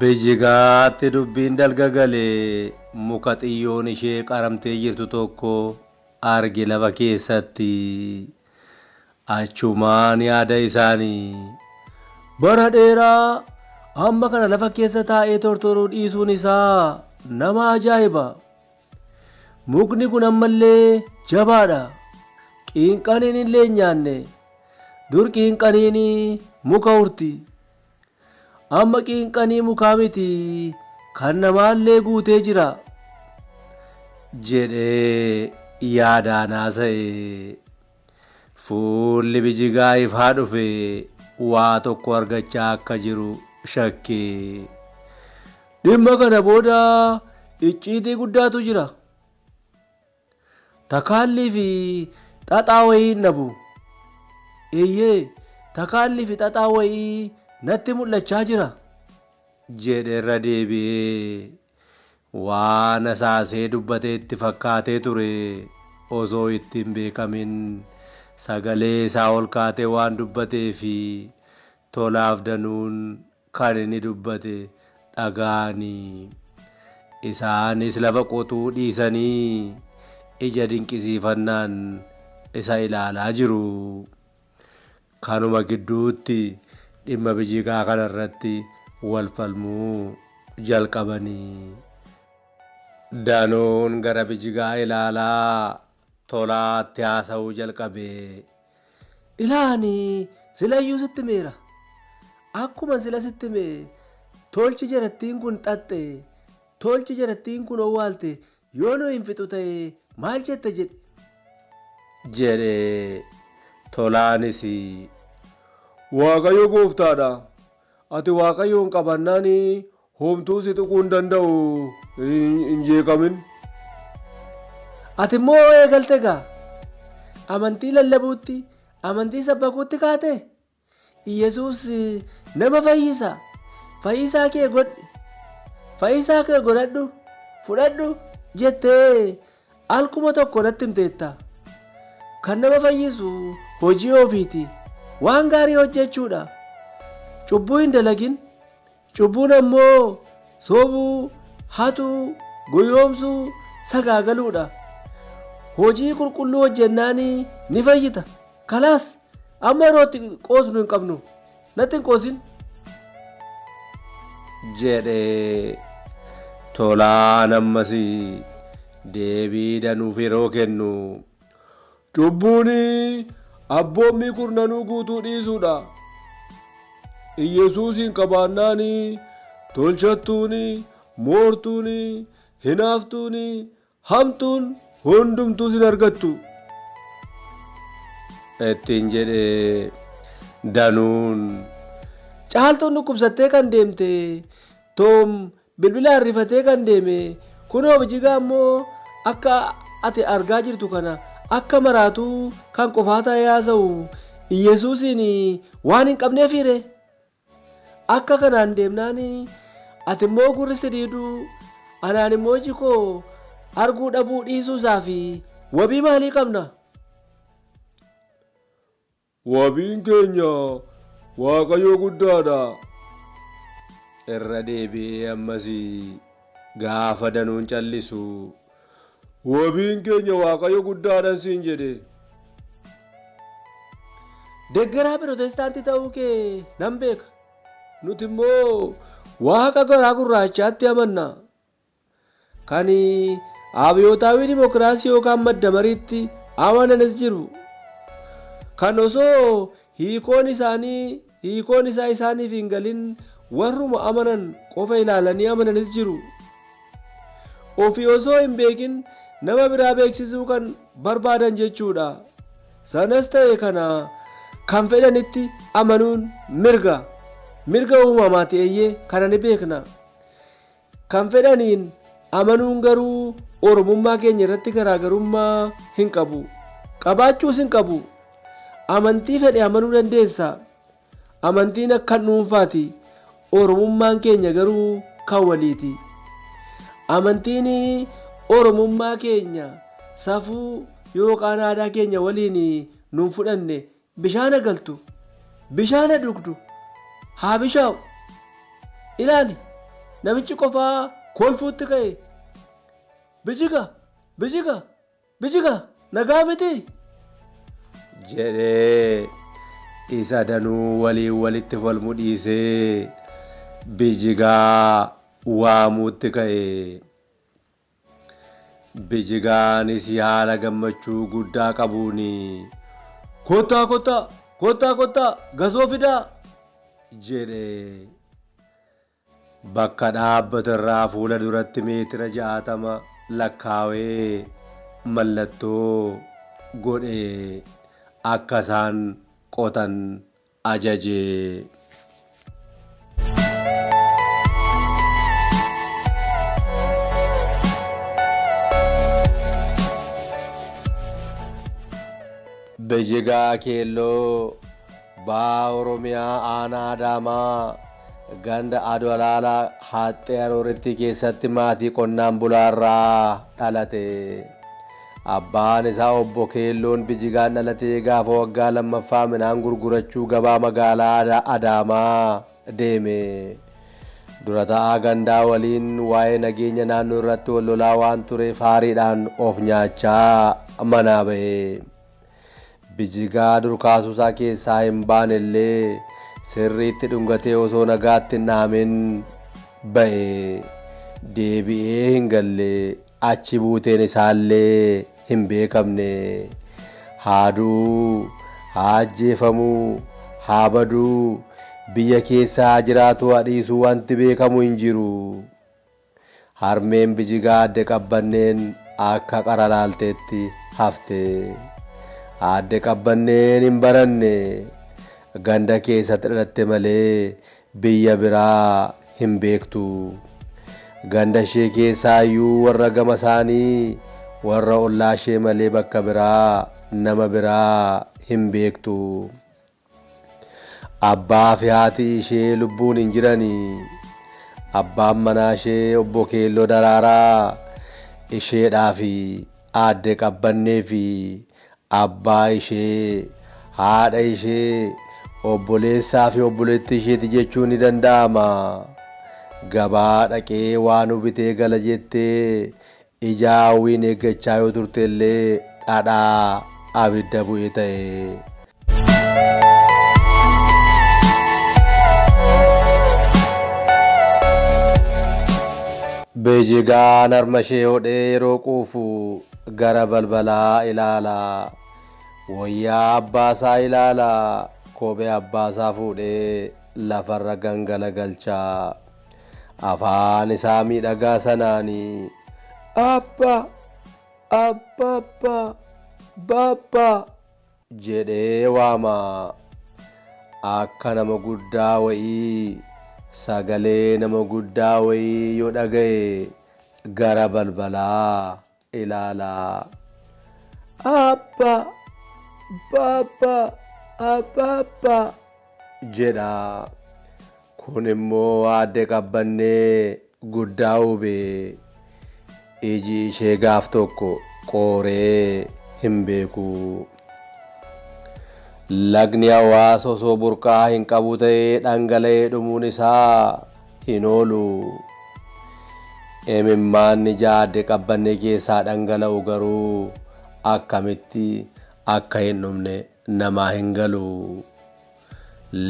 Bijigaatti dubbiin dalga galee muka xiyyoon ishee qaramtee jirtu tokko arge lafa keessatti. Achumaan yaada isaanii bara dheeraa hamma kana lafa keessa taa'ee tortoruu dhiisuun isaa nama ajaa'iba. Mukni kun ammallee jabaadha. Qiinqaniin illee hin nyaanne. Dur qiinqaniin muka urti. Amma qiinqanii mukaa miti kan namaallee guutee jira jedhee yaadaan haasa'e. Fuulli Bijigaa ifaa dhufe waa tokko argachaa akka jiru shakke. Dhimma kana booda icciitii guddaatu jira. Takaallii fi xaxaa wayii hin dhabu. Eeyyee, takaallii fi xaxaa wayii natti mul'achaa jira jedhe irra deebi'ee. Waan hasaasee dubbate itti fakkaatee ture osoo itti hin beekamin sagalee isaa ol kaatee waan dubbatee fi Tolaaf Danuun kan inni dubbate dhaga'ani. Isaanis lafa qotuu dhiisanii ija dinqisiifannaan isa ilaalaa jiru. Kanuma gidduutti dhimma Bijigaa kana irratti wal falmuu jalqabani. Danuun gara Bijigaa ilaalaa Tolaatti haasa'uu jalqabe. Ilaa ani silayyuu sitti himeera. Akkuman sila sitti hime tolchi jarattiin kun xaxxe, tolchi jarattiin kun owwaalte yoo nu hin fixu ta'e maal jetta jedhi. Jedhe. Tolaanis. Waaqayyo gooftaadha. Ati Waaqayyoon qabannaan homtuu si tuquu hin danda'u hin jeeqamin. Ati immoo eegalte egaa. Amantii lallabuutti, amantii sabbakuutti kaatee? Iyyasuus nama fayyisa. Fayyisaa kee godhi. Fayyisaa kee godhadhu, fudhadhu jettee alkuma tokko natti himteetta. Kan nama fayyisu hojii ofiiti. Waan gaarii hojjechuudha. Cubbuu hin dalagin. Cubbuun ammoo sobuu, hatuu, goyoomsuu, sagaagaluudha. Hojii qulqulluu hojjennaan ni fayyita. Kalaas amma yeroo itti qoosnu hin qabnu. Natti hin qoosin. Jedhe. Tolaan ammas deebii Danuuf yeroo kennu, Cubbuun abboommii kurnanuu guutuu dhiisuudha. Iyyesuusiin qabaannaan tolchattuun, moortuun, hinaaftuun, hamtuun hundumtuu sin argattu. Ittiin jedhe. Danuun. Caaltuun dhukkubsattee kan deemte, Toom bilbilaan rifatee kan deeme, kunoo Bijigaa immoo akka ati argaa jirtu kana akka maraatuu kan qofaa taa'ee haasa'u Iyyesuusiin waan hin qabneefii ree? Akka kanaan deemnaan ati immoo gurri si diiduu, anaan immoo iji koo arguu dhabuu dhiisuu isaaf wabii maalii qabna? Wabiin keenya Waaqayyo guddaadha. Irra deebi'ee ammas gaafa Danuun callisu, Wabiin keenya Waaqayyo guddaadhan siin jedhe. Deggeraa Pirotestaantii ta'uu kee nan beeka. Nuti immoo Waaqa garaa gurraachaatti amanna. Kan Abiyootaawii Dimokiraasii yookaan Maddamariitti amananis jiru. Kan osoo hiikoon isaanii hiikoon isaa isaaniif hin galin warruma amanan qofa ilaalanii amananis jiru. Ofii osoo hin beekin nama biraa beeksisuu kan barbaadan jechuudha. Sanas ta'e kana kan fedhanitti amanuun mirga. Mirga uumamaati eeyyee kana ni beekna. Kan fedhaniin amanuun garuu Oromummaa keenya irratti garaagarummaa hin qabu. Qabaachuus hin qabu. Amantii fedhe amanuu dandeessa. Amantiin kan dhuunfaati. Oromummaan keenya garuu kan waliiti. Amantiin Oromummaa keenya, safuu yookaan aadaa keenya waliin nun fudhanne bishaan ha galtu, bishaan ha dhugdu, haa bishaa'u. Ilaali! Namichi qofaa kolfuutti ka'e. Bijiga! Bijiga! Bijiga! Nagaa miti! Jedhee isa danuu waliin walitti falmu dhiisee Bijigaa waamuutti ka'e. Bijigaanis haala gammachuu guddaa qabuun kottaa kottaa kottaa kottaa gasoo fidaa jedhe. Bakka dhaabbatu irraa fuula duratti meetira 60 lakkaawee mallattoo godhe akka isaan qotan ajaje. Bijigaa Keelloo Baha Oromiyaa Aanaa Adaamaa ganda Adwalaalaa Haxxee Arooritti keessatti maatii qonnaan bulaarraa dhalate. Abbaan isaa Obbo Keelloon Bijigaan dhalatee gaafa waggaa lammaffaa midhaan gurgurachuu gabaa magaalaa Adaamaa deeme. Dura taa'aa gandaa waliin waa'ee nageenya naannoo irratti wal lolaa waan tureef aariidhaan of nyaachaa manaa bahe. Bijigaa dur kaasuusaa keessaa hin baanellee sirriitti dhungatee osoo nagaatti hin dhaamin ba'e. Deebi'ee hin galle, achi buuteen isaallee hin beekamne. Haa du'uu, haa ajjeefamuu, haa baduu, biyya keessa haa jiraatuu haa dhiisuu wanti beekamu hin jiru. Harmeen Bijigaa Aadde Qabbanneen akka qara laalteetti hafte. Aadde Qabbanneen hin baranne. Ganda keessatti dhalatte malee biyya biraa hin beektu. Ganda ishee keessaa iyyuu warra gama isaanii, warra ollaa ishee malee bakka biraa nama biraa hin beektu. Abbaa fi haati ishee lubbuun hin jirani. Abbaan manaa ishee Obbo Keelloo Daraaraa isheedhaa fi Aadde Qabbannee fi abbaa ishee, haadha ishee, obboleessaa fi obboleettii isheeti jechuun ni danda'ama. Gabaa dhaqee waa nu bitee gala jettee ija hawwiin eeggachaa yoo turte illee dhadhaa abidda bu'e ta'e. Beejigaan harma ishee hodhee yeroo quufu gara balbalaa ilaala. Wayyaa abbaasaa ilaala. Kophee abbaasaa fuudhee lafarra gangalagalcha. Afaan isaa miidhagaa sanaan Abba! Abba abba! Baabba! Jedhee waama. Akka nama guddaa wa'ii sagalee nama guddaa wa'ii yoo dhaga'e gara balbalaa ilaala. Abba! Baabba! Abba abba! Jedha. Kun immoo Aadde Qabbannee guddaa hube. Iji ishee gaaf tokko qooree hin beeku. Lagni Hawaas osoo burqaa hin qabu ta'ee dhangala'ee dhumuun isaa hin oolu. Imimmaan ija Aadde Qabbannee keessaa dhangala'u garuu akkamitti akka hin dhumne namaa hin galu.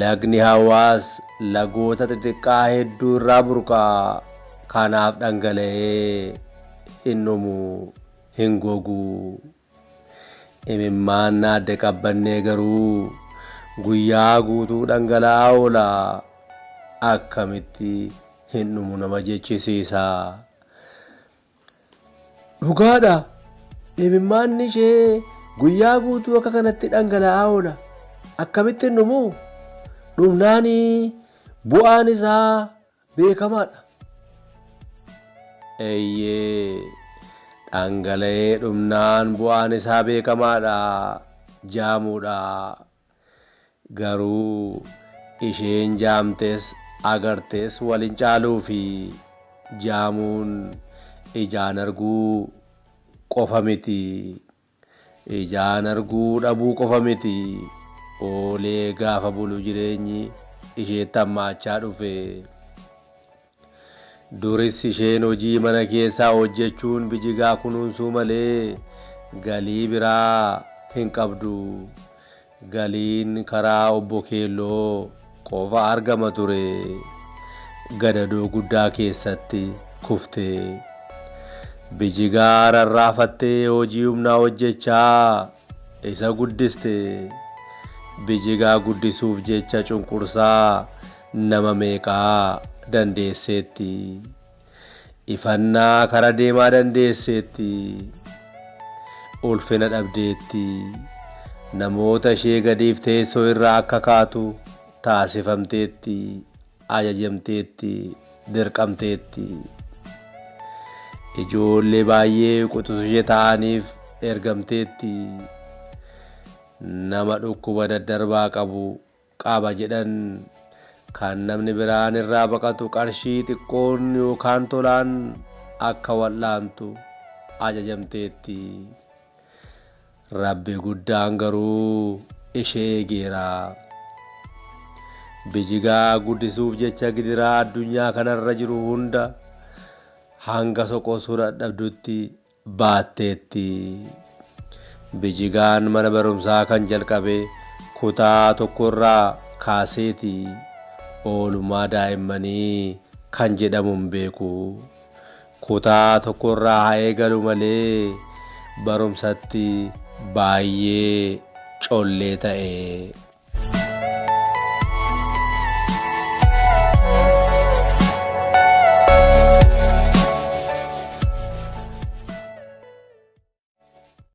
Lagni Hawaas lagoota xixiqqaa hedduu irraa burqa. Kanaaf dhangala'ee hin dhumu, hin gogu. Imimmaan Aadde Qabbannee garuu guyyaa guutuu dhangala'aa oola. Akkamitti hin dhumu nama jechisiisa. Dhugaadha! Imimmaanni ishee guyyaa guutuu akka kanatti dhangala'aa oola. Akkamitti hin dhumu? Dhumnaan bu'aan isaa beekamaadha. Eeyyee, dhangala'ee dhumnaan bu'aan isaa beekamaadha, jaamuudha. Garuu isheen jaamtes agartes wal hin caaluufi. Jaamuun ijaan arguu qofa miti. Ijaan arguu dhabuu qofa miti. Oolee gaafa bulu jireenyi isheetti hammaachaa dhufe. Duris isheen hojii mana keessaa hojjechuun Bijigaa kunuunsuu malee galii biraa hin qabdu. Galiin karaa obbo Keelloo qofa argama ture. Gadadoo guddaa keessatti kufte. Bijigaa rarraafattee hojii humnaa hojjechaa isa guddiste. Bijigaa guddisuuf jecha cunqursaa nama meeqaa dandeesseetti. Ifannaa kara deemaa dandeesseetti. Ulfina dhabdeetti. Namoota ishee gadiif teessoo irraa akka kaatu taasifamteetti. Ajajamteetti. Dirqamteetti. Ijoollee baay'ee quxisuu ishee ta'aniif ergamteetti. Nama dhukkuba daddarbaa qabu qaba jedhan kan namni biraan irraa baqatu qarshii xiqqoon yookaan tolaan akka wal'aantu ajajamteetti. Rabbi guddaan garuu ishee eegeera. Bijigaa guddisuuf jecha gidiraa addunyaa kanarra jiru hunda hanga soqosuu dadhabdutti baatteetti. Bijigaan mana barumsaa kan jalqabe kutaa tokkorraa kaaseeti. Oolmaa daa'immanii kan jedhamu hin beeku. Kutaa tokkorraa haa eegalu malee barumsatti baay'ee collee ta'e.